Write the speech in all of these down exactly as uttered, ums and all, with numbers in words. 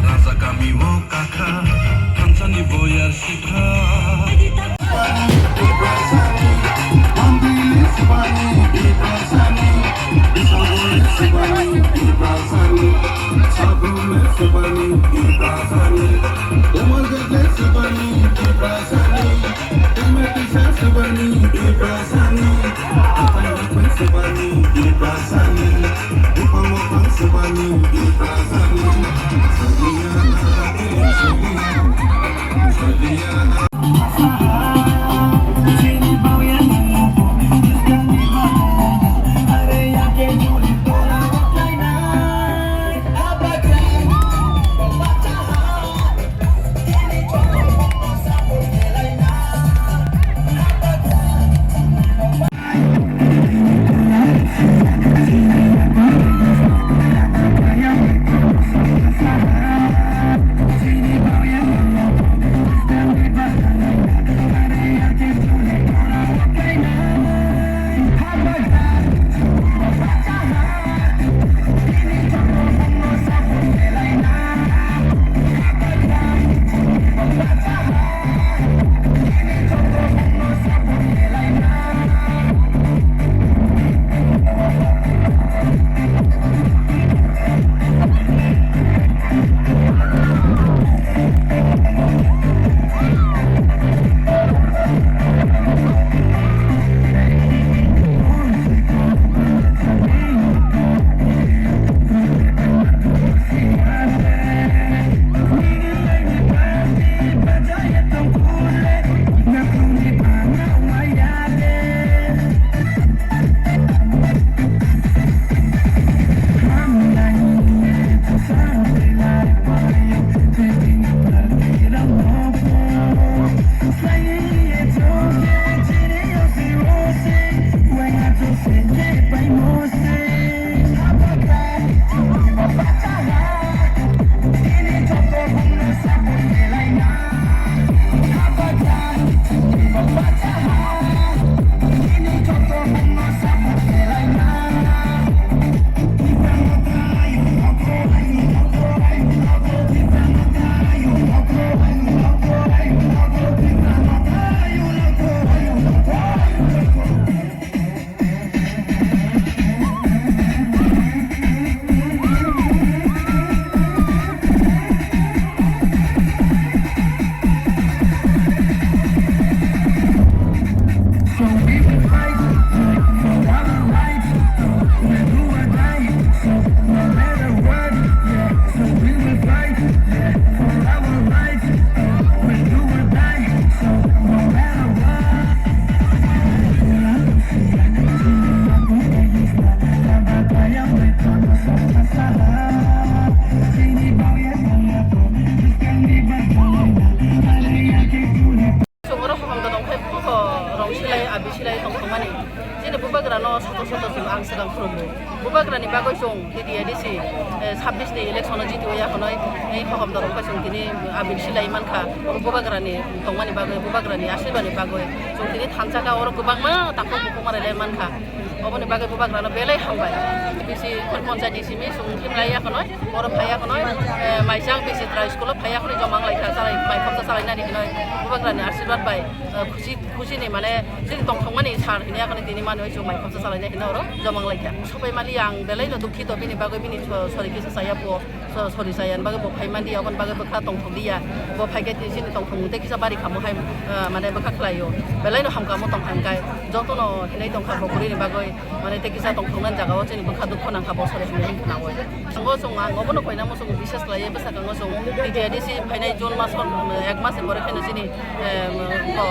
Raja kami o kakha, thansani boyar sikha. Chwng oro kaham da tong khe, buko rong silai, abi silai tong thangmani. Chini bubagra no soto soto chwng ang swkang khulumgo. Bubagra ni bagwi chwng T T A D C, eh, sabbish ni election o jiti ya hwnwi, eh, hokom dorong khe chwng tini abi silai mankha. Bubagra ni tongmani bagwi, bubagra ni asirba ni bagwi chwng tini thansa kha, oro kwbangma takhuk bukhuk ma rwlai mankha. Oboni bagwi bubagrano belai hambai. Bisi khor ponchayat ni simi sung thim lai ya khonoi, oro phai ya khonoi, eh, maisang bisi trai school o phai ya khonoi, jomang lai kha, salai, mai khopsa salai nani hinoi, bubagrani asirwad bai, eh, khusi, khusi ni mane chini tongthokmani sar hini ya khonoi, tini mani oi chuk mai khopsa salai nai hino oro jomang lai kha. Sopai mali ang belai no dukhito bini bagwi, bini so-, sori kisa saya po. So, sori chaya ni bagwi bo phai mandi, aboni bagwi bwkha tongthok liya. Bo phai khe chini tongthok mung tei kisa bari kha mo hai, ah, mane bwkha khlai o. Belai no hamkha mo tong kha, hwnkhe joto no hinai tong kha bo kwrwi ni bagwi, mane tei kisa tongthok nani jaga o chini bwkha dukho nang kha bo sori hinwi wng khna oi. Tongo chwng ang obo no koina muchungo bisas khlai bwsakang o chwng T T A D C phainai June mas o, ek mas ni pore khe no chini, eh, mo,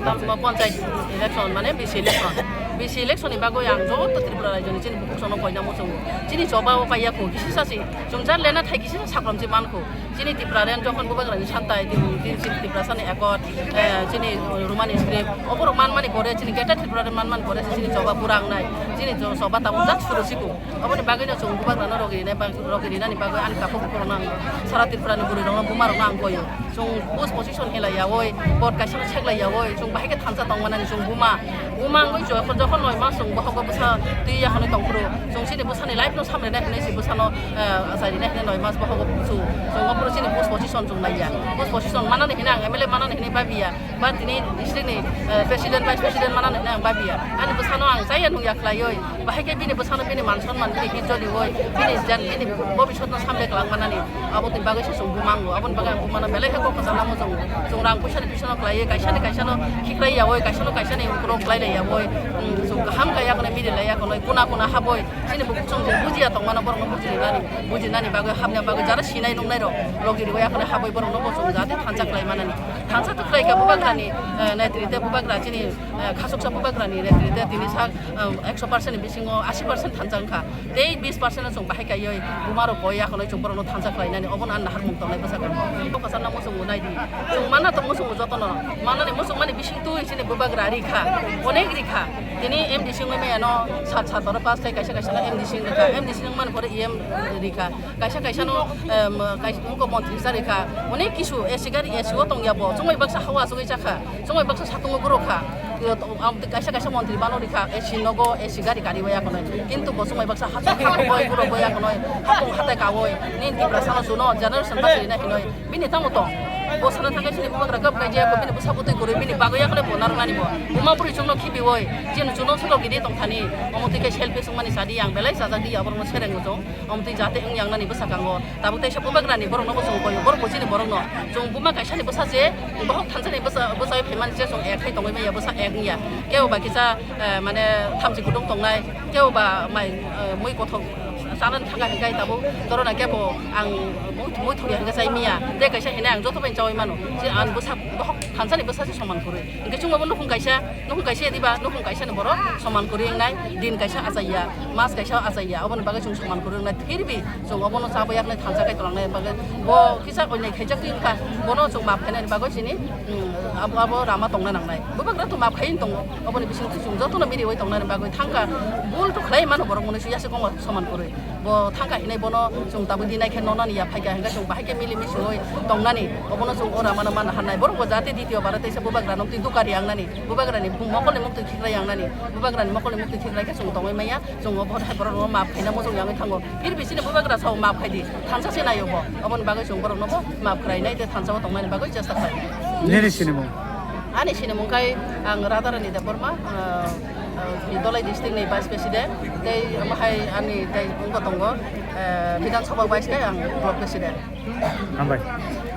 mo, mo ponchayat election mane B C election. B C election ni bagwi ang joto Tripura rajyo ni chini bukhuk sono koina muchungo. Chini choba o paiya kho kisi sasi. Chwng jar lena thai kisi sakrom si mankho. Chini Tripura ren jokhon bubagrani santai, tin, tin, chini Tripura sani ekot, eh, chini Roman script, oborok manmani pore, chini Greater Tripura ren manmani pore, chini choba pura wngnai, chini cho-, choba tabuk jak suru siko. Oboni bagwino chwng bubagrano rogi rinai bag-, rogi rinani bagwi ani takhuk bukhurokno ang, sara Tripurani bwrwirokno, bumarokno ang koyo. Chwng post position hilai yaoi, vote kaisa no seklai yaoi, chwng bahai khe thansa tongmanani chwng buma. Buma wngwi jokhon, jokhon noi mas chwng bohogo bwsa twi ya hwnwi tongphuru. Chwng chini bwsani life no samrina hinwi si bwsano, eh, achairina hinwi noi mas bohogo bwsu. Chwng ophuru chini post position chwng naiya. Post position manani hinwi ang M L A manani hinwi babiya. Ba tini district ni, eh, president, vice president manani hinwi ang babiya. Ani bwsano ang chaya nungya khlaioi. Bahai khe bini bwsano bini man sonman bini hit jolioi. Bini jan bini bobiswt no samle kwlangmanani. Abo tini bagwi se chwng bumango. Aboni bagwi ang bumano belai khe kok kwchangma muchungo. Chwng rang puisa ni bisino khlaiwi, kaisa ni kaisa no khiklai yawi, kaisa no kaisa ni ukulok khlai lai yawi. Hmm, chwng kaham kaya kono miri lai yakono, kuna kuna habwi. Chini bukhuk chwng je bujiya tongmano borokno bujinani, bujinani bagwi hapna bagwi jara sinai nuknai rok logi riwi yakono habwi borokno bo chwng jate thansa khlai manani. Thansa to khlai kha bubagrani, eh, netrite bubagra chini, eh, khasuksa bubagrani netrite tini sak, eh, ekso percent ni bisingo asi percent thansa wngkha. Tei bis percent no chwng bahai kaiwi buma rok koi yakono chwng borok no thansa khlai nani, obo no ang naharmung tongnai bwsakang. Bo kwchangma muchungo nai di. Chwng manna tong muchungo joto no. Manani muchung mani bising twi chini bubagra ri kha. Onek ri kha. Tini M D C wngwi maya no sat sat oro pass khai kaisa kaisa no M D C wng kha. M D C wng mani pore E M ri kha. Kaisa kaisa no, em, kaisa wngkha montri cha ri kha. Onek kisu A C gari A C o tong ya bo. Chwng bai baksa hawa chugwi cha kha. Chwng bai baksa satung o guro kha. Yo, to, am, kaisa kaisa montri bano rikha, A C nogo, A C gari kari waya konoi. Kintu bo chwng bai baksa hachuk kha boi, guro boya konoi, hapung hatai kawoi. Nin Tiprasa no chuno generation ba sirina hinoi. Bini tamo tong. Bo sana thangkai sini bubagra kap kai jaya ko bini bwsa butui koroi bini bagwi ya konoi bo narwk nani bo. Buma bwrwi chwngno khibiwoi. Chini chuno soto gidi tong thani. Omo twi kai selfie chwngmani sadi yang belai sajak di aborokno sereng ujung. Omo twi jate wng yang nani bwsakango. Tabuk teisa bubagrani borokno bo chwng koyo, borok bo chini borokno. Chwng buma kaisani bwsa je, bohok thansani bwsa, bwsai phaimani je chwng ek khai tongwi manya, bwsa ek wngya. Kebo ba kisa, eh, mane thamchi kutung tongnai, kebo ba mai, eh, mui kothok chanani thangkha hinkai tabuk. Torona kebo ang mui, mui thokya hinka chai manya. Tei kaisa hinai ang joto bai chaui mano. Je ang bwsa bohok thansani bwsa je soman kwrwi. Hinkhe chwng bo nukhung kaisa, nukhung kaisa diba, nukhung kaisa ni borok soman kwrwi wngnai, din kaisa achaiya, mas kaisa achaiya, oboni bagwi chwng soman kwrwi wngnai. Phirbi chwng obono chabo yaknai thansa kai tonglangnai bagwi bo kisa onai khaijak twi wngkha, bono chwng map khainani bagwi chini, mm, abo, abo rama tongna nangnai. Bubagra to map khai tongo, oboni bisingtwi chwng jotono miriwi tongnani bagwi thangkha, bul to khlai mano borok mwnwi swi yase kongo soman kwrwi. Bo thangkha hinai bono chwng tabuk dinai khe nonani ya phaikha hinkhe chwng bahai khe mili misiwi tongnani, obono chwng o ramano manna hannai. Borok bo jate ditio bara teisa bubagra nokti duka riyangnani, bubagrani mokolni mukti khikra yangnani, bubagrani mokolni mukti khikra khe chwng tongwi manya, chwng o bohrok hai borok rok map khaina muchung yangwi thango. Phir bisini bubagra sao map khai di, thansa se naio bo, oboni bagwi chwng borokno bo map khlainai tei thansa o tongnani bagwi chesta khlainai. Nini sinimung? Ani sinimung khai ang Radharani Debbarma, ah, ah, Dholai district ni vice president, tei omo hai ani tei wngbo tongo, eh, Bidhan Sabha vice tei ang block president. Hambai.